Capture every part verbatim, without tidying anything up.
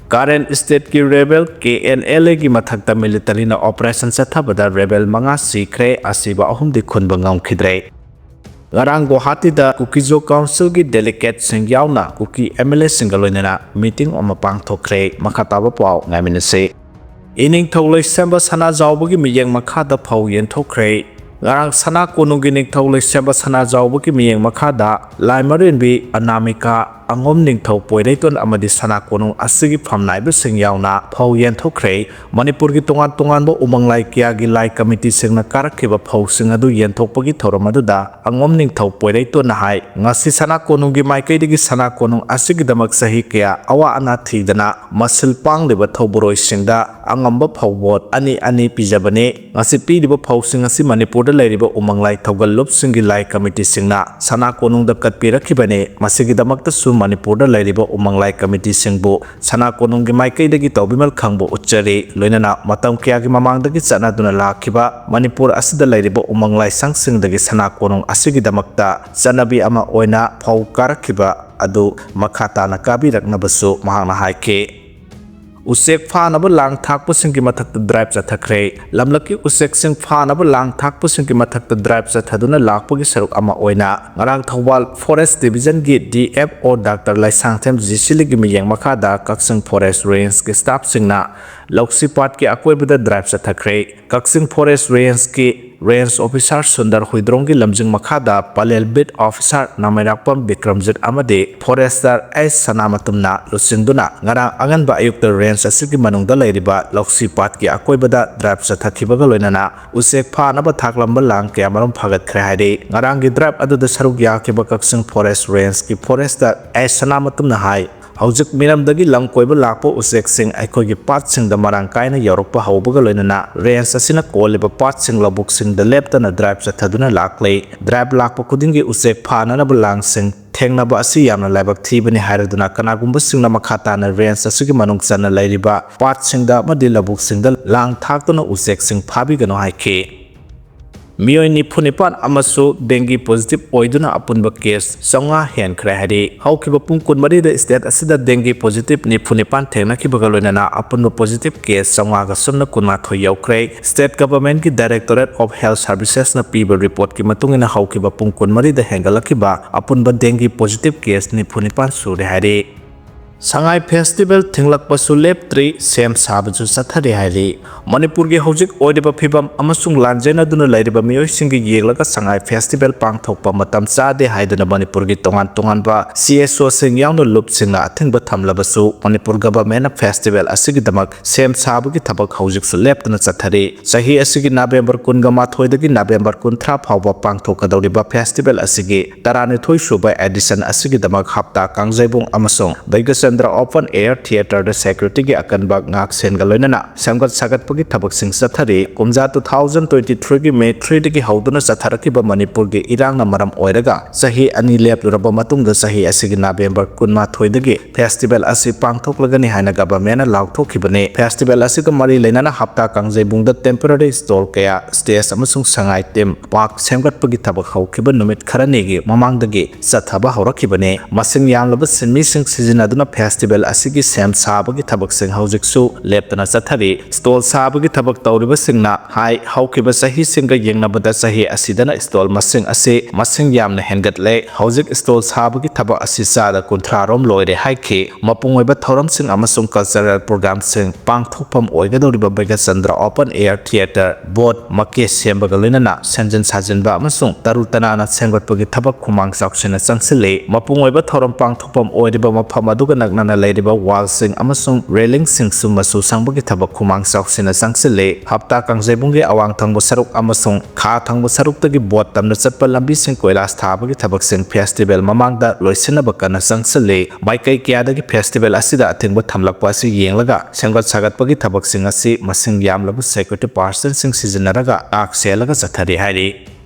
ꯀꯥꯔꯦꯟ ꯁ꯭ꯇꯦꯠꯀꯤ rebel K and L ꯑꯦꯒꯤ ꯃꯊꯛꯇ ꯃꯤꯂꯤꯇꯔꯤꯅ ꯑꯣꯄꯔꯦꯁꯟ ꯆꯠꯊꯕꯗ ꯔꯦꯕꯦꯜ ꯃꯉꯥ ꯁꯤꯈ꯭ꯔꯦ, ꯑꯁꯤꯕ ꯑꯍꯨꯝꯗꯤ ꯈꯨꯟꯕ ꯉꯝꯈꯤꯗ꯭ꯔꯦ꯫ ꯉꯔꯥꯡ ꯒꯨꯋꯥꯍꯥꯇꯤꯗ ꯀꯨꯀꯤꯖꯣ ꯀꯥꯎꯟꯁꯤꯜꯒꯤ ꯗꯦꯂꯤꯒꯦꯠꯁꯤꯡ ꯌꯥꯎꯅ ꯀꯨꯀꯤ ꯑꯦꯝ ꯑꯦꯜ ꯑꯦꯁꯤꯡꯒ ꯂꯣꯏꯅꯅ ꯃꯤꯇꯤꯡ ꯑꯃ ꯄꯥꯡꯊꯣꯛꯈ꯭ꯔꯦ꯫ ꯃꯈꯥ ꯇꯥꯕ ꯄꯥꯎ ꯉꯥꯏꯃꯤꯟꯅꯁꯤ꯫ ꯏꯅꯤꯡꯊꯧ ꯂꯩꯁꯦꯝꯕ ꯁꯅꯥꯖꯥꯎꯕꯒꯤ ꯃꯤꯠꯌꯦꯡ ꯃꯈꯥꯗ ꯐꯧ ꯌꯦꯟꯊꯣꯛꯈ꯭ꯔꯦ꯫ ꯉꯔꯥꯡ ꯁꯅꯥ ꯀꯣꯅꯨꯡꯒꯤ ꯅꯤꯡꯊꯧ ꯂꯩꯁꯦꯝꯕ ꯁꯅꯥꯖꯥꯎꯕꯒꯤ ꯃꯤꯠꯌꯦꯡ ꯃꯈꯥꯗ ꯂꯥꯏꯃꯔꯦꯟꯕꯤ ꯑꯅꯥꯃꯤꯀꯥ, ꯑꯉꯣꯝ ꯅꯤꯡꯊꯧ ꯄꯣꯏꯔꯩꯇꯣꯟ ꯑꯃꯗꯤ ꯁꯅꯥ ꯀꯣꯅꯨꯡ ꯑꯁꯤꯒꯤ ꯐꯝꯅꯥꯏꯕꯁꯤꯡ ꯌꯥꯎꯅ ꯐꯧ ꯌꯦꯟꯊꯣꯛꯈ꯭ꯔꯦ꯫ ꯃꯅꯤꯄꯨꯔꯒꯤ ꯇꯣꯉꯥꯟ ꯇꯣꯉꯥꯟꯕ ꯎꯃꯪ ꯂꯥꯏ ꯀꯌꯥꯒꯤ ꯂꯥꯏ ꯀꯃꯤꯇꯤꯁꯤꯡꯅ ꯀꯥꯔꯛꯈꯤꯕ ꯐꯧꯁꯤꯡ ꯑꯗꯨ ꯌꯦꯟꯊꯣꯛꯄꯒꯤ ꯊꯧꯔꯝ ꯑꯗꯨꯗ ꯑꯉꯣꯝ ꯅꯤꯡꯊꯧ ꯄꯣꯏꯔꯩꯇꯣꯟꯅ ꯍꯥꯏ, ꯉꯁꯤ ꯁꯅꯥ ꯀꯣꯅꯨꯡꯒꯤ ꯃꯥꯏꯀꯩꯗꯒꯤ ꯁꯅꯥ ꯀꯣꯅꯨꯡ ꯑꯁꯤꯒꯤꯗꯃꯛ ꯆꯍꯤ ꯀꯌꯥ ꯑꯋꯥ ꯑꯅꯥ ꯊꯤꯗꯅ ꯃꯁꯤꯜ ꯄꯥꯡꯂꯤꯕ ꯊꯧꯕꯨꯔꯣꯏꯁꯤꯡꯗ ꯑꯉꯝꯕ ꯐꯧꯕꯣꯠ ꯑꯅꯤ ꯑꯅꯤ ꯄꯤꯖꯕꯅꯤ꯫ ꯉꯁꯤ ꯄꯤꯔꯤꯕ ꯐꯧꯁꯤꯡ ꯑꯁꯤ ꯃꯅꯤꯄꯨꯔꯗ ꯂꯩꯔꯤꯕ ꯎꯃꯪ ꯂꯥꯏ ꯊꯧꯒꯜ ꯂꯨꯞꯁꯤꯡꯒꯤ ꯂꯥꯏ ꯀꯃꯤꯇꯤꯁꯤꯡꯅ ꯁꯅꯥ ꯀꯣꯅꯨꯡꯗ ꯀꯠꯄꯤꯔꯛꯈꯤꯕꯅꯤ꯫ ꯃꯁꯤꯒꯤꯗꯃꯛꯇꯁꯨ ꯃꯅꯤꯄꯨꯔꯗ ꯂꯩꯔꯤꯕ ꯎꯃꯪ ꯂꯥꯏ ꯀꯃꯤꯇꯤꯁꯤꯡꯕꯨ ꯁꯅꯥ ꯀꯣꯅꯨꯡꯒꯤ ꯃꯥꯏꯀꯩꯗꯒꯤ ꯇꯧꯕꯤꯃꯜ ꯈꯪꯕ ꯎꯠꯆꯔꯤ꯫ ꯂꯣꯏꯅꯅ ꯃꯇꯝ ꯀꯌꯥꯒꯤ ꯃꯃꯥꯡꯗꯒꯤ ꯆꯠꯅꯗꯨꯅ ꯂꯥꯛꯈꯤꯕ ꯃꯅꯤꯄꯨꯔ ꯑꯁꯤꯗ ꯂꯩꯔꯤꯕ ꯎꯃꯪ ꯂꯥꯏꯁꯪꯁꯤꯡꯗꯒꯤ ꯁꯅꯥ ꯀꯣꯅꯨꯡ ꯑꯁꯤꯒꯤꯗꯃꯛꯇ ꯆꯠꯅꯕꯤ ꯑꯃ ꯑꯣꯏꯅ ꯐꯧ ꯀꯥꯔꯛꯈꯤꯕ ꯑꯗꯨ ꯃꯈꯥ ꯇꯥꯅ ꯀꯥꯕꯤꯔꯛꯅꯕꯁꯨ ꯃꯍꯥꯛꯅ ꯍꯥꯏꯈꯤ꯫ ꯎꯆꯦꯛ ꯐꯥꯅꯕ ꯂꯥꯡ ꯊꯥꯛꯄꯁꯤꯡꯒꯤ ꯃꯊꯛꯇ ꯗ꯭ꯔꯥꯏꯚ ꯆꯠꯊꯈ꯭ꯔꯦ꯫ ꯂꯝꯂꯛꯀꯤ ꯎꯆꯦꯛꯁꯤꯡ ꯐꯥꯅꯕ ꯂꯥꯡ ꯊꯥꯛꯄꯁꯤꯡꯒꯤ ꯃꯊꯛꯇ ꯗ꯭ꯔꯥꯏꯚ ꯆꯠꯊꯗꯨꯅ ꯂꯥꯛꯄꯒꯤ ꯁꯔꯨꯛ ꯑꯃ ꯑꯣꯏꯅ ꯉꯔꯥꯡ ꯊꯧꯕꯥꯜ ꯐꯣꯔꯦꯁ ꯗꯤꯕꯤꯖꯟꯒꯤ D F O doctor Leishangthem G ꯁꯤꯂꯤꯒꯤ ꯃꯤꯠꯌꯦꯡ ꯃꯈꯥꯗ ꯀꯛꯆꯤꯡ ꯐꯣꯔꯦꯁ ꯔꯦꯟꯖꯀꯤ ꯁ꯭ꯇꯥꯐꯁꯤꯡꯅ ꯂꯧꯁꯤ ꯄꯥꯠꯀꯤ ꯑꯀꯣꯏꯕꯗ ꯗ꯭ꯔꯥꯏꯚ ꯆꯠꯊꯈ꯭ꯔꯦ꯫ ꯀꯛꯆꯤꯡ ꯐꯣꯔꯦꯁ ꯔꯦꯟꯖꯀꯤ ꯔꯦꯟꯖ ꯑꯣꯐꯤꯁꯥꯔ ꯁꯨꯟꯗꯔ ꯍꯨꯏꯗ꯭ꯔꯣꯝꯒꯤ ꯂꯝꯖꯤꯡ ꯃꯈꯥꯗ ꯄꯂꯦꯜ ꯕꯤꯠ ꯑꯣꯐꯤꯁꯥꯔ ꯅꯃꯩꯔꯥꯛꯄꯝ ꯕꯤꯀ꯭ꯔꯝꯖꯤꯠ ꯑꯃꯗꯤ ꯐꯣꯔꯦꯁꯇꯔ ꯑꯦꯁ ꯁꯅꯥꯃꯇꯨꯝꯅ ꯂꯨꯆꯤꯡꯗꯨꯅ ꯉꯔꯥꯡ ꯑꯉꯟꯕ ꯑꯌꯨꯛꯇ ꯔꯦꯟꯖ ꯑꯁꯤꯒꯤ ꯃꯅꯨꯡꯗ ꯂꯩꯔꯤꯕ ꯂꯧꯁꯤ ꯄꯥꯠꯀꯤ ꯑꯀꯣꯏꯕꯗ ꯗ꯭ꯔꯥꯏꯚ ꯆꯠꯊꯈꯤꯕꯒ ꯂꯣꯏꯅꯅ ꯎꯆꯦꯛ ꯐꯥꯅꯕ ꯊꯥꯛꯂꯝꯕ ꯂꯥꯡ ꯀꯌꯥꯃꯔꯨꯝ ꯐꯥꯒꯠꯈ꯭ꯔꯦ ꯍꯥꯏꯔꯤ꯫ ꯉꯔꯥꯡꯒꯤ ꯗ꯭ꯔꯥꯏꯚ ꯑꯗꯨꯗ ꯁꯔꯨꯛ ꯌꯥꯈꯤꯕ ꯀꯛꯆꯤꯡ ꯐꯣꯔꯦꯁ ꯔꯦꯟꯖꯀꯤ ꯐꯣꯔꯦꯁꯇꯔ ꯑꯦꯁ ꯁꯅꯥꯃꯇꯨꯝꯅ ꯍꯥꯏ, ꯍꯧꯖꯤꯛ ꯃꯤꯔꯝꯗꯒꯤ ꯂꯝ ꯀꯣꯏꯕ ꯂꯥꯛꯄ ꯎꯆꯦꯛꯁꯤꯡ ꯑꯩꯈꯣꯏꯒꯤ ꯄꯥꯠꯁꯤꯡꯗ ꯃꯔꯥꯡ ꯀꯥꯏꯅ ꯌꯧꯔꯛꯄ ꯍꯧꯕꯒ ꯂꯣꯏꯅꯅ ꯔꯦꯟꯖ ꯑꯁꯤꯅ ꯀꯣꯜꯂꯤꯕ ꯄꯥꯠꯁꯤꯡ ꯂꯧꯕꯨꯛꯁꯤꯡꯗ ꯂꯦꯞꯇꯅ ꯗ꯭ꯔꯥꯏꯚ ꯆꯠꯊꯗꯨꯅ ꯂꯥꯛꯂꯤ꯫ ꯗ꯭ꯔꯥꯏꯚ ꯂꯥꯛꯄ ꯈꯨꯗꯤꯡꯒꯤ ꯎꯆꯦꯛ ꯐꯥꯅꯅꯕ ꯂꯥꯡꯁꯤꯡ ꯊꯦꯡꯅꯕ ꯑꯁꯤ ꯌꯥꯝꯅ ꯂꯥꯏꯕꯛ ꯊꯤꯕꯅꯤ ꯍꯥꯏꯔꯗꯨꯅ ꯀꯅꯥꯒꯨꯝꯕꯁꯤꯡꯅ ꯃꯈꯥ ꯇꯥꯅ ꯔꯦꯟꯖ ꯑꯁꯤꯒꯤ ꯃꯅꯨꯡ ꯆꯟꯅ ꯂꯩꯔꯤꯕ ꯄꯥꯠꯁꯤꯡꯗ ꯑꯃꯗꯤ ꯂꯧꯕꯨꯛꯁꯤꯡꯗ ꯂꯥꯡ ꯊꯥꯛꯇꯨꯅ ꯎꯆꯦꯛꯁꯤꯡ ꯐꯥꯕꯤꯒꯅꯨ ꯍꯥꯏꯈꯤ꯫ ꯃꯤꯑꯣꯏ ꯅꯤꯐꯨ ꯅꯤꯄꯥꯟ ꯑꯃꯁꯨ dengue positive ꯑꯣꯏꯗꯨꯅ ꯑꯄꯨꯟꯕ case ꯆꯥꯝꯃꯉꯥ ꯍꯦꯟꯈ꯭ꯔꯦ ꯍꯥꯏꯔꯤ꯫ ꯍꯧꯈꯤꯕ ꯄꯨꯡ ꯀꯨꯟꯃꯔꯤꯗ state ꯑꯁꯤꯗ dengue positive ꯅꯤꯐꯨ ꯅꯤꯄꯥꯟ ꯊꯦꯡꯅꯈꯤꯕꯒ ꯂꯣꯏꯅꯅ ꯑꯄꯨꯟꯕ positive case ꯆꯥꯝꯃꯉꯥꯒ ꯁꯨꯞꯅ ꯀꯨꯟꯃꯥꯊꯣꯏ ꯌꯧꯈ꯭ꯔꯦ꯫ State Governmentꯀꯤ Directorate of Health Servicesꯅ ꯄꯤꯕ reportꯀꯤ ꯃꯇꯨꯡ ꯏꯟꯅ ꯍꯧꯈꯤꯕ ꯄꯨꯡ ꯀꯨꯟꯃꯔꯤꯗ ꯍꯦꯟꯒꯠꯂꯛꯈꯤꯕ ꯑꯄꯨꯟꯕ dengue positive case ꯅꯤꯐꯨ ꯅꯤꯄꯥꯟ ꯁꯨꯔꯦ ꯍꯥꯏꯔꯤ꯫ ꯁꯉꯥꯏ festival ꯊꯤꯡꯂꯛꯄꯁꯨ ꯂꯦꯞꯇ꯭ꯔꯤ, ꯁꯦꯝ ꯁꯥꯕꯁꯨ ꯆꯠꯊꯔꯤ ꯍꯥꯏꯔꯤ꯫ ꯃꯅꯤꯄꯨꯔꯒꯤ ꯍꯧꯖꯤꯛ ꯑꯣꯏꯔꯤꯕ ꯐꯤꯕꯝ ꯑꯃꯁꯨꯡ ꯂꯥꯟꯖꯦꯟꯅꯗꯨꯅ ꯂꯩꯔꯤꯕ ꯃꯤꯑꯣꯏꯁꯤꯡꯒꯤ ꯌꯦꯡꯂꯒ ꯁꯉꯥꯏ festival ꯄꯥꯡꯊꯣꯛꯄ ꯃꯇꯝ ꯆꯥꯗꯦ ꯍꯥꯏꯗꯨꯅ ꯃꯅꯤꯄꯨꯔꯒꯤ ꯇꯣꯉꯥꯟ ꯇꯣꯉꯥꯟꯕ CSOꯁꯤꯡ ꯌꯥꯎꯅ ꯂꯨꯞꯁꯤꯡꯅ ꯑꯊꯤꯡꯕ ꯊꯝꯂꯕꯁꯨ, ꯃꯅꯤꯄꯨꯔ governmentꯅ festival ꯑꯁꯤꯒꯤꯗꯃꯛ ꯁꯦꯝ ꯁꯥꯕꯒꯤ ꯊꯕꯛ ꯍꯧꯖꯤꯛꯁꯨ ꯂꯦꯞꯇꯅ ꯆꯠꯊꯔꯤ꯫ ꯆꯍꯤ ꯑꯁꯤꯒꯤ November ꯀꯨꯟꯒ ꯃꯥꯊꯣꯏꯗꯒꯤ November ꯀꯨꯟꯊ꯭ꯔꯥ ꯐꯥꯎꯕ ꯄꯥꯡꯊꯣꯛꯀꯗꯧꯔꯤꯕ festival ꯑꯁꯤꯒꯤ ꯇꯔꯥꯅꯤꯊꯣꯏ ꯁꯨꯕ edition ꯑꯁꯤꯒꯤꯗꯃꯛ ꯍꯞꯇꯥ ꯀꯥꯡꯖꯩꯕꯨꯡ ꯑꯃꯁꯨꯡ ꯕꯩꯒꯆꯟꯗ꯭ꯔ Open Air Theatreꯗ securityꯒꯤ ꯑꯀꯟꯕ ꯉꯥꯛꯁꯦꯟꯒ ꯂꯣꯏꯅꯅ ꯁꯦꯝꯒꯠ ꯁꯥꯒꯠꯄꯒꯤ ꯊꯕꯛꯁꯤꯡ ꯆꯠꯊꯔꯤ꯫ ꯀꯨꯝꯖꯥ two thousand twenty threeꯒꯤ May threeꯗꯒꯤ ꯍꯧꯗꯨꯅ ꯆꯠꯊꯔꯛꯈꯤꯕ ꯃꯅꯤꯄꯨꯔꯒꯤ ꯏꯔꯥꯡꯅ ꯃꯔꯝ ꯑꯣꯏꯔꯒ ꯆꯍꯤ ꯑꯅꯤ ꯂꯦꯞꯂꯨꯔꯕ ꯃꯇꯨꯡꯗ ꯆꯍꯤ ꯑꯁꯤꯒꯤ November ꯀꯨꯟꯃꯥꯊꯣꯏꯗꯒꯤ festival ꯑꯁꯤ ꯄꯥꯡꯊꯣꯛꯂꯒꯅꯤ ꯍꯥꯏꯅ governmentꯅ ꯂꯥꯎꯊꯣꯛꯈꯤꯕꯅꯤ꯫ Festival ꯑꯁꯤꯒ ꯃꯔꯤ ꯂꯩꯅꯅ ꯍꯞꯇꯥ ꯀꯥꯡꯖꯩꯕꯨꯡꯗ temporary stall ꯀꯌꯥ stage ꯑꯃꯁꯨꯡ ꯁꯉꯥꯏ theme park ꯁꯦꯝꯒꯠꯄꯒꯤ ꯊꯕꯛ ꯍꯧꯈꯤꯕ ꯅꯨꯃꯤꯠ ꯈꯔꯅꯤꯒꯤ ꯃꯃꯥꯡꯗꯒꯤ ꯆꯠꯊꯕ ꯍꯧꯔꯛꯈꯤꯕꯅꯤ꯫ ꯃꯁꯤꯡ ꯌꯥꯝꯂꯕ ꯁꯤꯟꯃꯤꯁꯤꯡ ꯁꯤꯖꯤꯟꯅꯗꯨꯅ festival ꯑꯁꯤꯒꯤ ꯁꯦꯝ ꯁꯥꯕꯒꯤ ꯊꯕꯛꯁꯤꯡ ꯍꯧꯖꯤꯛꯁꯨ ꯂꯦꯞꯇꯅ ꯆꯠꯊꯔꯤ꯫ Stall ꯁꯥꯕꯒꯤ ꯊꯕꯛ ꯇꯧꯔꯤꯕꯁꯤꯡꯅ ꯍꯥꯏ, ꯍꯧꯈꯤꯕ ꯆꯍꯤꯁꯤꯡꯒ ꯌꯦꯡꯅꯕꯗ ꯆꯍꯤ ꯑꯁꯤꯗꯅ stall ꯃꯁꯤꯡ ꯑꯁꯤ ꯃꯁꯤꯡ ꯌꯥꯝꯅ ꯍꯦꯟꯒꯠꯂꯦ꯫ ꯍꯧꯖꯤꯛ stall ꯁꯥꯕꯒꯤ ꯊꯕꯛ ꯑꯁꯤ ꯆꯥꯗ ꯀꯨꯟꯊ꯭ꯔꯥ ꯔꯣꯝ ꯂꯣꯏꯔꯦ ꯍꯥꯏꯈꯤ꯫ ꯃꯄꯨꯡ ꯑꯣꯏꯕ ꯊꯧꯔꯝꯁꯤꯡ ꯑꯃꯁꯨꯡ cultural programmeꯁꯤꯡ ꯄꯥꯡꯊꯣꯛꯐꯝ ꯑꯣꯏꯒꯗꯧꯔꯤꯕ ꯕꯩꯒꯆꯟꯗ꯭ꯔ Open Air Theatre board ꯃꯀꯦ ꯁꯦꯝꯕꯒ ꯂꯣꯏꯅꯅ ꯁꯦꯝꯖꯤꯟ ꯁꯥꯖꯤꯟꯕ ꯑꯃꯁꯨꯡ ꯇꯔꯨ ꯇꯅꯥꯟꯅ ꯁꯦꯝꯒꯠꯄꯒꯤ ꯊꯕꯛ ꯈꯨꯃꯥꯡ ꯆꯥꯎꯁꯤꯟꯅ ꯆꯪꯁꯤꯜꯂꯤ꯫ ꯃꯄꯨꯡ ꯑꯣꯏꯕ ꯊꯧꯔꯝ ꯄꯥꯡꯊꯣꯛꯐꯝ ꯑꯣꯏꯔꯤꯕ ꯃꯐꯝ ꯑꯗꯨꯒ ꯅꯛꯅꯅ ꯂꯩꯔꯤꯕ wallꯁꯤꯡ ꯑꯃꯁꯨꯡ railingꯁꯤꯡꯁꯨ ꯃꯆꯨ ꯁꯪꯕꯒꯤ ꯊꯕꯛ ꯈꯨꯃꯥꯡ ꯆꯥꯎꯁꯤꯟꯅ ꯆꯪꯁꯤꯜꯂꯤ꯫ ꯍꯞꯇꯥ ꯀꯥꯡꯖꯩꯕꯨꯡꯒꯤ ꯑꯋꯥꯡ ꯊꯪꯕ ꯁꯔꯨꯛ ꯑꯃꯁꯨꯡ ꯈꯥ ꯊꯪꯕ ꯁꯔꯨꯛꯇꯒꯤ board ꯇꯝꯅ ꯆꯠꯄ ꯂꯝꯕꯤꯁꯤꯡ ꯀꯣꯏꯂꯥꯁ ꯊꯥꯕꯒꯤ ꯊꯕꯛꯁꯤꯡ festival ꯃꯃꯥꯡꯗ ꯂꯣꯏꯁꯤꯟꯅꯕ ꯀꯟꯅ ꯆꯪꯁꯤꯜꯂꯤ꯫ ꯃꯥꯏꯀꯩ ꯀꯌꯥꯗꯒꯤ festival ꯑꯁꯤꯗ ꯑꯊꯤꯡꯕ ꯊꯝꯂꯛꯄ ꯑꯁꯤ ꯌꯦꯡꯂꯒ ꯁꯦꯝꯒꯠ ꯁꯥꯒꯠꯄꯒꯤ ꯊꯕꯛꯁꯤꯡ ꯑꯁꯤ ꯃꯁꯤꯡ ꯌꯥꯝꯂꯕ security personꯁꯤꯡ ꯁꯤꯖꯤꯟꯅꯔꯒ ꯉꯥꯛ ꯁꯦꯜꯂꯒ ꯆꯠꯊꯔꯤ ꯍꯥꯏꯔꯤ꯫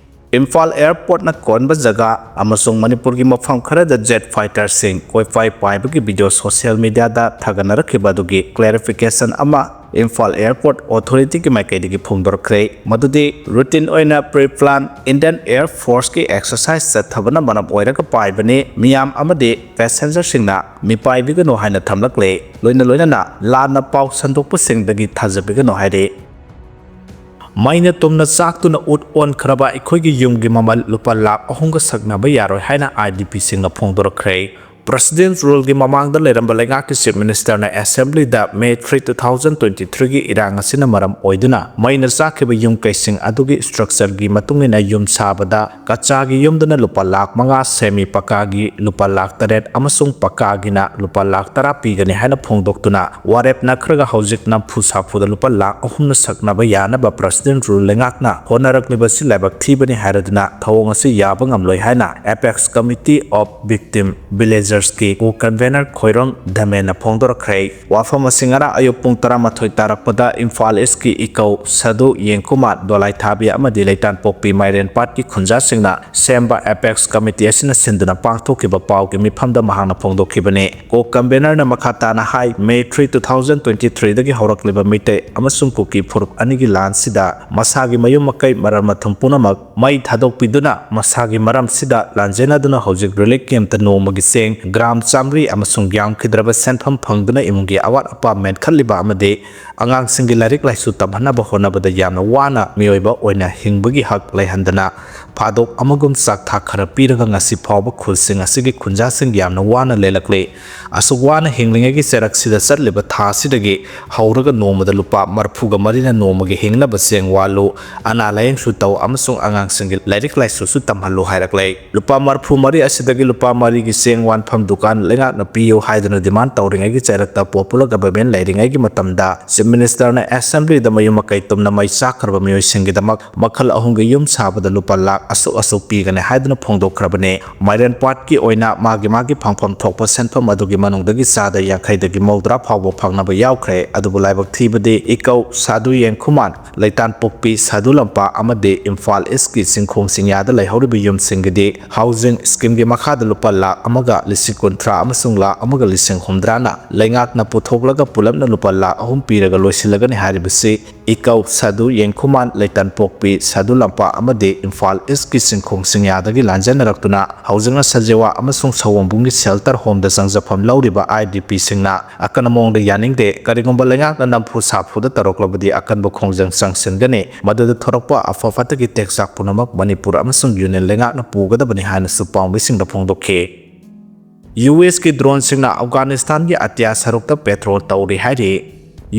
ꯏꯝꯐꯥꯜ airportꯅ ꯀꯣꯟꯕ ꯖꯒꯥ ꯑꯃꯁꯨꯡ ꯃꯅꯤꯄꯨꯔꯒꯤ ꯃꯐꯝ ꯈꯔꯗ jet fighterꯁꯤꯡ ꯀꯣꯏꯄꯥꯏ ꯄꯥꯏꯕꯒꯤ video social mediaꯗ ꯊꯥꯒꯠꯅꯔꯛꯈꯤꯕ ꯑꯗꯨꯒꯤ clarification ꯑꯃ ꯏꯝꯐꯥꯜ ꯑꯦꯌꯔꯄꯣꯔꯠ ꯑꯣꯊꯣꯔꯤꯇꯤꯒꯤ ꯃꯥꯏꯀꯩꯗꯒꯤ ꯐꯣꯡꯗꯣꯔꯛꯈ꯭ꯔꯦ꯫ ꯃꯗꯨꯗꯤ ꯔꯨꯇꯤꯟ ꯑꯣꯏꯅ ꯄ꯭ꯔꯤ ꯄ꯭ꯂꯥꯟ ꯏꯟꯗꯤꯌꯟ ꯑꯦꯌꯔ ꯐꯣꯔꯁꯀꯤ ꯑꯦꯛꯁꯔꯁꯥꯏꯁ ꯆꯠꯊꯕꯅ ꯃꯔꯝ ꯑꯣꯏꯔꯒ ꯄꯥꯏꯕꯅꯤ꯫ ꯃꯤꯌꯥꯝ ꯑꯃꯗꯤ ꯄꯦꯁꯦꯟꯖꯔꯁꯤꯡꯅ ꯃꯤꯄꯥꯏꯕꯤꯒꯅꯨ ꯍꯥꯏꯅ ꯊꯝꯂꯛꯂꯦ꯫ ꯂꯣꯏꯅ ꯂꯣꯏꯅꯅ ꯂꯥꯟꯅ ꯄꯥꯎ ꯁꯟꯗꯣꯛꯄꯁꯤꯡꯗꯒꯤ ꯊꯥꯖꯕꯤꯒꯅꯨ ꯍꯥꯏꯔꯤ꯫ ꯃꯩꯅ ꯇꯨꯝꯅ ꯆꯥꯛꯇꯨꯅ ꯎꯠ ꯑꯣꯟꯈ꯭ꯔꯕ ꯑꯩꯈꯣꯏꯒꯤ ꯌꯨꯝꯒꯤ ꯃꯃꯜ ꯂꯨꯄꯥ ꯂꯥꯈ ꯑꯍꯨꯝꯒ ꯁꯛꯅꯕ ꯌꯥꯔꯣꯏ ꯍꯥꯏꯅ ꯑꯥꯏ ꯗꯤ ꯄꯤꯁꯤꯡꯅ ꯐꯣꯡꯗꯣꯔꯛꯈ꯭ꯔꯦ꯫ ꯄ꯭ꯔꯁꯤꯗꯦꯟꯠ ꯔꯨꯜꯒꯤ ꯃꯃꯥꯡꯗ ꯂꯩꯔꯝꯕ ꯂꯩꯉꯥꯛꯀꯤ ꯆꯤꯐ ꯃꯤꯅꯤꯁꯇꯔꯅ ꯑꯦꯁꯦꯝꯕ꯭ꯂꯤꯗ May three, two thousand twenty ꯊ꯭ꯔꯤꯒꯤ ꯏꯔꯥꯡ ꯑꯁꯤꯅ ꯃꯔꯝ ꯑꯣꯏꯗꯨꯅ ꯃꯩꯅ ꯆꯥꯛꯈꯤꯕ ꯌꯨꯝ ꯀꯩꯁꯤꯡ ꯑꯗꯨꯒꯤ ꯁ꯭ꯇ꯭ꯔꯛꯆꯔꯒꯤ ꯃꯇꯨꯡ ꯏꯟꯅ ꯌꯨꯝ ꯁꯥꯕꯗ ꯀꯆꯥꯒꯤ ꯌꯨꯝꯗꯅ ꯂꯨꯄꯥ ꯂꯥꯈ ꯃꯉꯥ, ꯁꯦꯃꯤ ꯄꯀꯥꯒꯤ ꯂꯨꯄꯥ ꯂꯥꯈ ꯇꯔꯦꯠ ꯑꯃꯁꯨꯡ ꯄꯀꯥꯒꯤꯅ ꯂꯨꯄꯥ ꯂꯥꯈ ꯇꯔꯥ ꯄꯤꯒꯅꯤ ꯍꯥꯏꯅ ꯐꯣꯡꯗꯣꯛꯇꯨꯅ ꯋꯥꯔꯦꯞ ꯅꯈ꯭ꯔꯒ ꯍꯧꯖꯤꯛ ꯅꯝꯐꯨ ꯁꯥꯐꯨꯗ ꯂꯨꯄꯥ ꯂꯥꯈ ꯑꯍꯨꯝꯅ ꯁꯛꯅꯕ ꯌꯥꯅꯕ ꯄ꯭ꯔꯁꯤꯗꯦꯟꯠ ꯔꯨꯜ ꯂꯩꯉꯥꯛꯅ ꯍꯣꯠꯅꯔꯛꯂꯤꯕꯁꯤ ꯂꯥꯏꯕꯛ ꯊꯤꯕꯅꯤ ꯍꯥꯏꯔꯗꯨꯅ ꯊꯧꯑꯣꯡ ꯑꯁꯤ ꯌꯥꯕ ꯉꯝꯂꯣꯏ ꯍꯥꯏꯅ Apex Committee of Victim Villagers ꯀꯤ ꯀꯣ ꯀꯟꯚꯦꯅꯔ ꯈꯣꯏꯔꯣꯡ ꯙꯃꯦꯟꯅ ꯐꯣꯡꯗꯣꯔꯛꯈ꯭ꯔꯦ꯫ ꯋꯥꯐꯝ ꯑꯁꯤ ꯉꯔꯥꯡ ꯑꯌꯨꯛ ꯄꯨꯡ ꯇꯔꯥꯃꯥꯊꯣꯏ ꯇꯥꯔꯛꯄꯗ ꯏꯝꯐꯥꯜ ꯏꯁꯀꯤ ꯏꯀꯧ ꯁꯥꯗꯨ ꯌꯦꯡꯀꯨꯃꯥꯔ ꯗꯣꯂꯥꯏꯊꯥꯕꯤ ꯑꯃꯗꯤ ꯂꯩꯇꯥꯟꯄꯣꯛꯄꯤ ꯃꯥꯏꯔꯦꯟꯄꯥꯠꯀꯤ ꯈꯨꯟꯖꯥꯁꯤꯡꯅ ꯁꯦꯝꯕ Apex Committee ꯑꯁꯤꯅ ꯁꯤꯟꯗꯨꯅ ꯄꯥꯡꯊꯣꯛꯈꯤꯕ ꯄꯥꯎꯒꯤ ꯃꯤꯐꯝꯗ ꯃꯍꯥꯛꯅ ꯐꯣꯡꯗꯣꯛꯈꯤꯕꯅꯤ꯫ ꯀꯣ ꯀꯟꯚꯦꯅꯔꯅ ꯃꯈꯥ ꯇꯥꯅ ꯍꯥꯏ, May three, two thousand twenty ꯊ꯭ꯔꯤꯗꯒꯤ ꯍꯧꯔꯛꯂꯤꯕ ꯃꯤꯇꯩ ꯑꯃꯁꯨꯡ ꯀꯨꯀꯤ ꯐꯨꯔꯨꯞ ꯑꯅꯤꯒꯤ ꯂꯥꯟꯁꯤꯗ ꯃꯁꯥꯒꯤ ꯃꯌꯨꯝ ꯃꯀꯩ ꯃꯔꯜ ꯃꯊꯨꯝ ꯄꯨꯝꯅꯃꯛ ꯃꯩ ꯊꯥꯗꯣꯛꯄꯤꯗꯨꯅ ꯃꯁꯥꯒꯤ ꯃꯔꯝꯁꯤꯗ ꯂꯥꯟꯖꯦꯟꯅꯗꯨꯅ ꯍꯧꯖꯤꯛ ꯔꯤꯂꯤꯐ ꯀꯦꯝꯞꯇ ꯅꯣꯡꯃꯒꯤ ꯆꯦꯡ ꯒ꯭ꯔꯥꯝ ꯆꯥꯃꯔꯤ ꯑꯃꯁꯨꯡ ꯌꯥꯝꯈꯤꯗ꯭ꯔꯕ ꯁꯦꯟꯐꯝ ꯐꯪꯗꯨꯅ ꯏꯃꯨꯡꯒꯤ ꯑꯋꯥꯠ ꯑꯄꯥ ꯃꯦꯟꯈꯠꯂꯤꯕ ꯑꯃꯗꯤ ꯑꯉꯥꯡꯁꯤꯡꯒꯤ ꯂꯥꯏꯔꯤꯛ ꯂꯥꯏꯁꯨ ꯇꯝꯍꯟꯅꯕ ꯍꯣꯠꯅꯕꯗ ꯌꯥꯝꯅ ꯋꯥꯅ ꯃꯤꯑꯣꯏꯕ ꯑꯣꯏꯅ ꯍꯤꯡꯕꯒꯤ ꯍꯛ ꯂꯩꯍꯟꯗꯅ ꯐꯥꯗꯣꯛ ꯑꯃꯒꯨꯝ ꯆꯥꯛ ꯊꯥꯛ ꯈꯔ ꯄꯤꯔꯒ ꯉꯁꯤ ꯐꯥꯎꯕ ꯈꯨꯜꯁꯤꯡ ꯑꯁꯤꯒꯤ ꯈꯨꯟꯖꯥꯁꯤꯡ ꯌꯥꯝꯅ ꯋꯥꯅ ꯂꯦꯜꯂꯛꯂꯤ꯫ ꯑꯁꯨꯛ ꯋꯥꯅ ꯍꯤꯡꯂꯤꯉꯩꯒꯤ ꯆꯩꯔꯛꯁꯤꯗ ꯆꯠꯂꯤꯕ ꯊꯥ ꯑꯁꯤꯗꯒꯤ ꯍꯧꯔꯒ ꯅꯣꯡꯃꯗ ꯂꯨꯄꯥ ꯃꯔꯐꯨꯒ ꯃꯔꯤꯅ ꯅꯣꯡꯃꯒꯤ ꯍꯤꯡꯅꯕ ꯆꯦꯡ ꯋꯥꯜꯂꯨ, ꯑꯅꯥ ꯂꯥꯌꯦꯡꯁꯨ ꯇꯧ ꯑꯃꯁꯨꯡ ꯑꯉꯥꯡꯁꯤꯡꯒꯤ ꯂꯥꯏꯔꯤꯛ ꯂꯥꯏꯁꯨꯁꯨ ꯇꯝꯍꯜꯂꯨ ꯍꯥꯏꯔꯛꯂꯦ꯫ ꯂꯨꯄꯥ ꯃꯔꯐꯨ ꯃꯔꯤ ꯑꯁꯤꯗꯒꯤ ꯂꯨꯄꯥ ꯃꯔꯤꯒꯤ ꯆꯦꯡ ꯋꯥꯟꯐꯝ ꯗꯨꯀꯥꯟ ꯂꯩꯉꯥꯛꯅ ꯄꯤꯌꯨ ꯍꯥꯏꯗꯨꯅ ꯗꯤꯃꯥꯟ ꯇꯧꯔꯤꯉꯩꯒꯤ ꯆꯩꯔꯛꯇ popular government ꯂꯩꯔꯤꯉꯩꯒꯤ ꯃꯇꯝꯗ ꯆꯤꯐ ꯃꯤꯅꯤꯁꯇꯔꯅ ꯑꯦꯁꯦꯝꯕ꯭ꯂꯤꯗ ꯃꯌꯨꯝ ꯃꯀꯩ ꯇꯨꯝꯅ ꯃꯩ ꯆꯥꯛꯈ꯭ꯔꯕ ꯃꯤꯑꯣꯏꯁꯤꯡꯒꯤꯗꯃꯛ ꯃꯈꯜ ꯑꯍꯨꯝꯒꯤ ꯌꯨꯝ ꯁꯥꯕꯗ ꯂꯨꯄꯥ ꯂꯥꯈ ꯑꯁꯨꯛ ꯑꯁꯨꯛ ꯄꯤꯒꯅꯤ ꯍꯥꯏꯗꯨꯅ ꯐꯣꯡꯗꯣꯛꯈ꯭ꯔꯕꯅꯤ꯫ ꯃꯥꯏꯔꯦꯟ ꯄꯥꯠꯀꯤ ꯑꯣꯏꯅ ꯃꯥꯒꯤ ꯃꯥꯒꯤ ꯐꯪꯐꯝ ꯊꯣꯛꯄ ꯁꯦꯟꯐꯝ ꯑꯗꯨꯒꯤ ꯃꯅꯨꯡꯗꯒꯤ ꯆꯥꯗ ꯌꯥꯡꯈꯩꯗꯒꯤ ꯃꯧꯗ꯭ꯔꯥ ꯐꯥꯎꯕ ꯐꯪꯅꯕ ꯌꯥꯎꯈ꯭ꯔꯦ꯫ ꯑꯗꯨꯕꯨ ꯂꯥꯏꯕꯛ ꯊꯤꯕꯗꯤ ꯏꯀꯧ ꯁꯥꯗꯨ ꯌꯦꯡꯈꯨꯃꯥꯟ, ꯂꯩꯇꯥꯟꯄꯣꯛꯄꯤ ꯁꯥꯗꯨ ꯂꯝꯄꯥ ꯑꯃꯗꯤ ꯏꯝꯐꯥꯜ ꯏꯁꯀꯤ ꯆꯤꯡꯈꯣꯡ ꯆꯤꯡꯌꯥꯗ ꯂꯩꯍꯧꯔꯤꯕ ꯌꯨꯝꯁꯤꯡꯒꯤꯗꯤ ꯍꯥꯎꯁꯤꯡ ꯁ꯭ꯀꯤꯝꯒꯤ ꯃꯈꯥꯗ ꯂꯨꯄꯥ ꯂꯥꯈ ꯑꯃꯒ ꯂꯤꯁꯤꯡ ꯂꯤꯁꯤꯡ ꯀꯨꯟꯊ꯭ꯔꯥ ꯑꯃꯁꯨꯡ ꯂꯥꯈ ꯑꯃꯒ ꯂꯤꯁꯤꯡ ꯍꯨꯝꯗ꯭ꯔꯥꯅ ꯂꯩꯉꯥꯛꯅ ꯄꯨꯊꯣꯛꯂꯒ ꯄꯨꯂꯞꯅ ꯂꯨꯄꯥ ꯂꯥꯈ ꯑꯍꯨꯝ ꯄꯤꯔꯒ ꯂꯣꯏꯁꯤꯜꯂꯒꯅꯤ ꯍꯥꯏꯔꯤꯕꯁꯤ ꯏꯀꯧ ꯁꯥꯗꯨ ꯌꯦꯡꯈꯨꯃꯥꯟ, ꯂꯩꯇꯟꯄꯣꯛꯄꯤ ꯁꯥꯗꯨ ꯂꯝꯄꯥꯛ ꯑꯃꯗꯤ ꯏꯝꯐꯥꯜ ꯏꯁꯀꯤ ꯆꯤꯡꯈꯣꯡ ꯆꯤꯡꯌꯥꯗꯒꯤ ꯂꯥꯟꯖꯦꯟꯅꯔꯛꯇꯨꯅ ꯍꯧꯖꯤꯛꯅ ꯁꯖꯤꯋꯥ ꯑꯃꯁꯨꯡ ꯁꯑꯣꯝꯕꯨꯡꯒꯤ ꯁꯦꯜꯇꯔ ꯍꯣꯝꯗ ꯆꯪꯖꯐꯝ ꯂꯧꯔꯤꯕ ꯑꯥꯏ ꯗꯤ ꯄꯤꯁꯤꯡꯅ ꯑꯀꯟꯕ ꯃꯑꯣꯡꯗ ꯌꯥꯅꯤꯡꯗꯦ꯫ ꯀꯔꯤꯒꯨꯝꯕ ꯂꯩꯉꯥꯛꯅ ꯅꯝꯐꯨ ꯁꯥꯐꯨꯗ ꯇꯧꯔꯛꯂꯕꯗꯤ ꯑꯀꯟꯕ ꯈꯣꯡꯖꯪ ꯆꯪꯁꯤꯟꯒꯅꯤ꯫ ꯃꯗꯨꯗ ꯊꯣꯔꯛꯄ ꯑꯐ ꯐꯠꯇꯒꯤ ꯇꯦꯛꯆꯥꯛ ꯄꯨꯝꯅꯃꯛ ꯃꯅꯤꯄꯨꯔ ꯑꯃꯁꯨꯡ ꯌꯨꯅꯤꯌꯟ ꯂꯩꯉꯥꯛꯅ ꯄꯨꯒꯗꯕꯅꯤ ꯍꯥꯏꯅꯁꯨ ꯄꯥꯎꯃꯤꯁꯤꯡꯗ ꯐꯣꯡꯗꯣꯛꯈꯤ꯫ ꯌꯨ ꯑꯦꯁꯀꯤ ꯗ꯭ꯔꯣꯟꯁꯤꯡꯅ ꯑꯐꯒꯥꯅꯤꯁꯇꯥꯟꯒꯤ ꯑꯇꯤꯌꯥ ꯁꯔꯨꯛꯇ ꯄꯦꯇ꯭ꯔꯣꯜ ꯇꯧꯔꯤ ꯍꯥꯏꯔꯤ꯫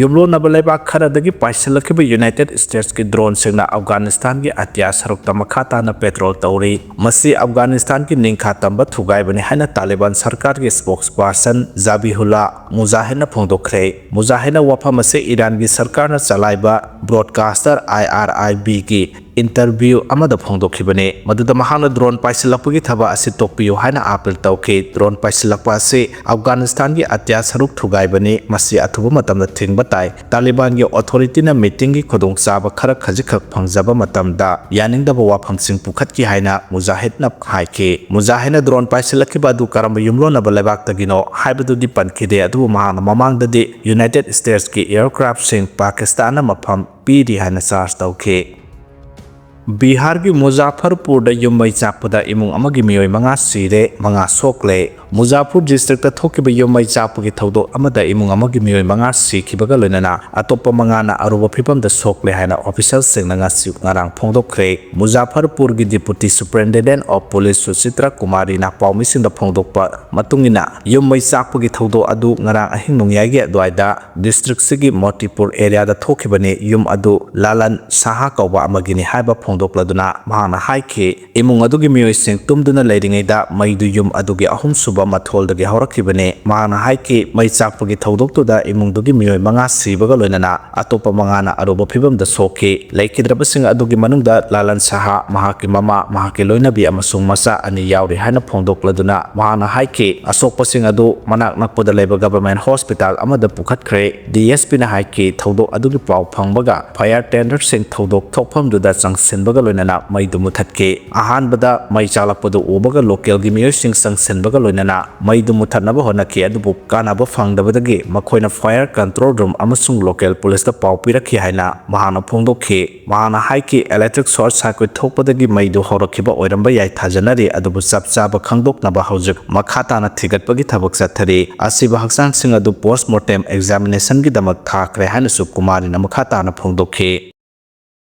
ꯌꯨꯝꯂꯣꯟꯅꯕ ꯂꯩꯕꯥꯛ ꯈꯔꯗꯒꯤ ꯄꯥꯏꯁꯤꯜꯂꯛꯈꯤꯕ ꯌꯨꯅꯥꯏꯇꯦꯗ ꯁ꯭ꯇꯦꯠꯁꯀꯤ ꯗ꯭ꯔꯣꯟꯁꯤꯡꯅ ꯑꯐꯒꯥꯅꯤꯁꯇꯥꯟꯒꯤ ꯑꯇꯤꯌꯥ ꯁꯔꯨꯛꯇ ꯃꯈꯥ ꯇꯥꯅ ꯄꯦꯇ꯭ꯔꯣꯜ ꯇꯧꯔꯤ꯫ ꯃꯁꯤ ꯑꯐꯒꯥꯅꯤꯁꯇꯥꯟꯒꯤ ꯅꯤꯡꯈꯥ ꯇꯝꯕ ꯊꯨꯒꯥꯏꯕꯅꯤ ꯍꯥꯏꯅ ꯇꯥꯂꯤꯕꯥꯟ ꯁꯔꯀꯥꯔꯒꯤ ꯁ꯭ꯄꯣꯛꯁ ꯄꯥꯔꯁꯟ ꯖꯥꯕꯤꯍꯨꯜꯂꯥ ꯃꯨꯖꯥꯍꯤꯗꯅ ꯐꯣꯡꯗꯣꯛꯈ꯭ꯔꯦ꯫ ꯃꯨꯖꯥꯍꯤꯗꯅ ꯋꯥꯐꯝ ꯑꯁꯤ ꯏꯔꯥꯟꯒꯤ ꯁꯔꯀꯥꯔꯅ ꯆꯂꯥꯏꯕ ꯕ꯭ꯔꯣꯗꯀꯥꯁꯇꯔ ꯑꯥꯏ ꯑꯥꯔ ꯑꯥꯏ ꯕꯤꯒꯤ ꯏꯟꯇꯔꯚ꯭ꯌꯨ ꯑꯃꯗ ꯐꯣꯡꯗꯣꯛꯈꯤꯕꯅꯤ꯫ ꯃꯗꯨꯗ ꯃꯍꯥꯛꯅ ꯗ꯭ꯔꯣꯟ ꯄꯥꯏꯁꯤꯜꯂꯛꯄꯒꯤ ꯊꯕꯛ ꯑꯁꯤ ꯇꯣꯛꯄꯤꯌꯨ ꯍꯥꯏꯅ ꯑꯥꯄꯤꯜ ꯇꯧꯈꯤ꯫ ꯗ꯭ꯔꯣꯟ ꯄꯥꯏꯁꯤꯜꯂꯛꯄ ꯑꯁꯤ ꯑꯐꯒꯥꯅꯤꯁꯇꯥꯟꯒꯤ ꯑꯇꯤꯌꯥ ꯁꯔꯨꯛ ꯊꯨꯒꯥꯏꯕꯅꯤ꯫ ꯃꯁꯤ ꯑꯊꯨꯕ ꯃꯇꯝꯗ ꯊꯤꯡꯕ ꯇꯥꯏ꯫ ꯇꯥꯂꯤꯕꯥꯟꯒꯤ ꯑꯣꯊꯣꯔꯤꯇꯤꯅ ꯃꯤꯇꯤꯡꯒꯤ ꯈꯨꯗꯣꯡꯆꯥꯕ ꯈꯔ ꯈꯖꯤꯛꯈꯛ ꯐꯪꯖꯕ ꯃꯇꯝꯗ ꯌꯥꯅꯤꯡꯗꯕ ꯋꯥꯐꯝꯁꯤꯡ ꯄꯨꯈꯠꯈꯤ ꯍꯥꯏꯅ ꯃꯨꯖꯥꯍꯤꯗꯅ ꯍꯥꯏꯈꯤ꯫ ꯃꯨꯖꯥꯍꯤꯗꯅ ꯗ꯭ꯔꯣꯟ ꯄꯥꯏꯁꯤꯜꯂꯛꯈꯤꯕ ꯑꯗꯨ ꯀꯔꯝꯕ ꯌꯨꯝꯂꯣꯟꯅꯕ ꯂꯩꯕꯥꯛꯇꯒꯤꯅꯣ ꯍꯥꯏꯕꯗꯨꯗꯤ ꯄꯟꯈꯤꯗꯦ, ꯑꯗꯨꯕꯨ ꯃꯍꯥꯛꯅ ꯃꯃꯥꯡꯗꯗꯤ ꯌꯨꯅꯥꯏꯇꯦꯗ ꯁ꯭ꯇꯦꯠꯁꯀꯤ ꯑꯦꯌꯔꯀ꯭ꯔꯥꯐꯁꯤꯡ ꯄꯥꯀꯤꯁꯇꯥꯟꯅ ꯃꯐꯝ ꯄꯤꯔꯤ ꯍꯥꯏꯅ ꯆꯥꯔꯖ ꯇꯧꯈꯤ꯫ ꯕꯤꯍꯥꯔꯒꯤ ꯃꯨꯖꯥꯐꯔꯄꯨꯔꯗ ꯌꯨꯝ ꯃꯩ ꯆꯥꯛꯄꯗ ꯏꯃꯨꯡ ꯑꯃꯒꯤ ꯃꯤꯑꯣꯏ ꯃꯉꯥ ꯁꯤꯔꯦ, ꯃꯉꯥ ꯁꯣꯛꯂꯦ꯫ ꯃꯨꯖꯥꯐꯔ ꯗꯤꯁꯇ꯭ꯔꯤꯛꯇ ꯊꯣꯛꯈꯤꯕ ꯌꯨꯝ ꯃꯩ ꯆꯥꯛꯄꯒꯤ ꯊꯧꯗꯣꯛ ꯑꯃꯗ ꯏꯃꯨꯡ ꯑꯃꯒꯤ ꯃꯤꯑꯣꯏ ꯃꯉꯥ ꯁꯤꯈꯤꯕꯒ ꯂꯣꯏꯅꯅ ꯑꯇꯣꯞꯄ ꯃꯉꯥꯅ ꯑꯔꯨꯕ ꯐꯤꯚꯝꯗ ꯁꯣꯛꯂꯦ ꯍꯥꯏꯅ ꯑꯣꯐꯤꯁꯤꯌꯦꯜꯁꯤꯡꯅ ꯉꯁꯤ, ꯉꯔꯥꯡ ꯐꯣꯡꯗꯣꯛꯈ꯭ꯔꯦ꯫ ꯃꯨꯖꯥꯐꯔꯄꯨꯔꯒꯤ Deputy Superintendent of Police ꯁꯨꯆꯤꯇ꯭ꯔ ꯀꯨꯃꯥꯔꯤꯅ ꯄꯥꯎꯃꯤꯁꯤꯡꯗ ꯐꯣꯡꯗꯣꯛꯄ ꯃꯇꯨꯡ ꯏꯟꯅ, ꯌꯨꯝ ꯃꯩ ꯆꯥꯛꯄꯒꯤ ꯊꯧꯗꯣꯛ ꯑꯗꯨ ꯉꯔꯥꯡ ꯑꯍꯤꯡ ꯅꯣꯡꯌꯥꯏꯒꯤ ꯑꯗꯨꯋꯥꯏꯗ ꯗꯤꯁꯇ꯭ꯔꯤꯛꯁꯤꯒꯤ ꯃꯣꯇꯤꯄꯨꯔ ꯑꯦꯔꯤꯌꯥꯗ ꯊꯣꯛꯈꯤꯕꯅꯤ꯫ ꯌꯨꯝ ꯑꯗꯨ ꯂꯥꯂꯟ ꯁꯥꯍꯥ ꯀꯧꯕ ꯑꯃꯒꯤꯅꯤ ꯍꯥꯏꯕ ꯐꯣꯡꯗꯣꯛꯂꯗꯨꯅ ꯃꯍꯥꯛꯅ ꯍꯥꯏꯈꯤ, ꯏꯃꯨꯡ ꯑꯗꯨꯒꯤ ꯃꯤꯑꯣꯏꯁꯤꯡ ꯇꯨꯝꯗꯨꯅ ꯂꯩꯔꯤꯉꯩꯗ ꯃꯩꯗꯨ ꯌꯨꯝ ꯑꯗꯨꯒꯤ ꯑꯍꯨꯝꯁꯨꯕ ꯃꯊꯣꯜꯗꯒꯤ ꯍꯧꯔꯛꯈꯤꯕꯅꯤ꯫ ꯃꯍꯥꯛꯅ ꯍꯥꯏꯈꯤ, ꯃꯩ ꯆꯥꯛꯄꯒꯤ ꯊꯧꯗꯣꯛꯇꯨꯗ ꯏꯃꯨꯡꯗꯨꯒꯤ ꯃꯤꯑꯣꯏ ꯃꯉꯥ ꯁꯤꯕꯒ ꯂꯣꯏꯅꯅ ꯑꯇꯣꯞꯄ ꯃꯉꯥꯅ ꯑꯔꯨꯕ ꯐꯤꯚꯝꯗ ꯁꯣꯛꯈꯤ꯫ ꯂꯩꯈꯤꯗ꯭ꯔꯕꯁꯤꯡ ꯑꯗꯨꯒꯤ ꯃꯅꯨꯡꯗ ꯂꯥꯂꯟ ꯁꯥꯍꯥ, ꯃꯍꯥꯛꯀꯤ ꯃꯃꯥ, ꯃꯍꯥꯛꯀꯤ ꯂꯣꯏꯅꯕꯤ ꯑꯃꯁꯨꯡ ꯃꯆꯥ ꯑꯅꯤ ꯌꯥꯎꯔꯤ ꯍꯥꯏꯅ ꯐꯣꯡꯗꯣꯛꯂꯗꯨꯅ ꯃꯍꯥꯛꯅ ꯍꯥꯏꯈꯤ, ꯑꯁꯣꯛꯄꯁꯤꯡ ꯑꯗꯨ ꯃꯅꯥꯛ ꯅꯛꯄꯗ ꯂꯩꯕ ꯒꯚꯔꯟꯃꯦꯟꯠ ꯍꯣꯁꯄꯤꯇꯥꯜ ꯑꯃꯗ ꯄꯨꯈꯠꯈ꯭ꯔꯦ꯫ ꯗꯤ ꯑꯦꯁ ꯄꯤꯅ ꯍꯥꯏꯈꯤ, ꯊꯧꯗꯣꯛ ꯑꯗꯨꯒꯤ ꯄꯥꯎ ꯐꯪꯕꯒ ꯐꯥꯌꯔ ꯇꯦꯟꯗꯔꯁꯤꯡ ꯊꯧꯗꯣꯛ ꯊꯣꯛꯐꯝꯗꯨꯗ ꯆꯪꯁꯤꯟ ꯕꯒ ꯂꯣꯏꯅꯅ ꯃꯩꯗꯨ ꯃꯨꯊꯠꯈꯤ꯫ ꯑꯍꯥꯟꯕꯗ ꯃꯩ ꯆꯥꯛꯂꯛꯄꯗꯨ ꯎꯕꯒ ꯂꯣꯀꯦꯜꯒꯤ ꯃꯤꯑꯣꯏꯁꯤꯡ ꯆꯪꯁꯤꯟꯕꯒ ꯂꯣꯏꯅꯅ ꯃꯩꯗꯨ ꯃꯨꯊꯠꯅꯕ ꯍꯣꯠꯅꯈꯤ, ꯑꯗꯨꯕꯨ ꯀꯥꯟꯅꯕ ꯐꯪꯗꯕꯗꯒꯤ ꯃꯈꯣꯏꯅ ꯐꯥꯌꯔ ꯀꯟꯇ꯭ꯔꯣꯜ ꯔꯨꯝ ꯑꯃꯁꯨꯡ ꯂꯣꯀꯦꯜ ꯄꯨꯂꯤꯁꯇ ꯄꯥꯎ ꯄꯤꯔꯛꯈꯤ ꯍꯥꯏꯅ ꯃꯍꯥꯛꯅ ꯐꯣꯡꯗꯣꯛꯈꯤ꯫ ꯃꯍꯥꯛꯅ ꯍꯥꯏꯈꯤ, ꯏꯂꯦꯛꯇ꯭ꯔꯤꯛ ꯁꯣꯔꯠ ꯁꯥꯔꯀ꯭ꯋꯤꯠ ꯊꯣꯛꯄꯗꯒꯤ ꯃꯩꯗꯨ ꯍꯧꯔꯛꯈꯤꯕ ꯑꯣꯏꯔꯝꯕ ꯌꯥꯏ ꯊꯥꯖꯅꯔꯤ, ꯑꯗꯨꯕꯨ ꯆꯞ ꯆꯥꯕ ꯈꯪꯗꯣꯛꯅꯕ ꯍꯧꯖꯤꯛ ꯃꯈꯥ ꯇꯥꯅ ꯊꯤꯒꯠꯄꯒꯤ ꯊꯕꯛ ꯆꯠꯊꯔꯤ꯫ ꯑꯁꯤꯕ ꯍꯛꯆꯥꯡꯁꯤꯡ ꯑꯗꯨ ꯄꯣꯁꯃꯣꯔꯇꯦꯝ ꯑꯦꯛꯖꯥꯃꯤꯅꯦꯁꯟꯒꯤꯗꯃꯛ ꯊꯥꯈ꯭ꯔꯦ ꯍꯥꯏꯅꯁꯨ ꯀꯨꯃꯥꯔꯤꯅ ꯃꯈꯥ ꯇꯥꯅ ꯐꯣꯡꯗꯣꯛꯈꯤ꯫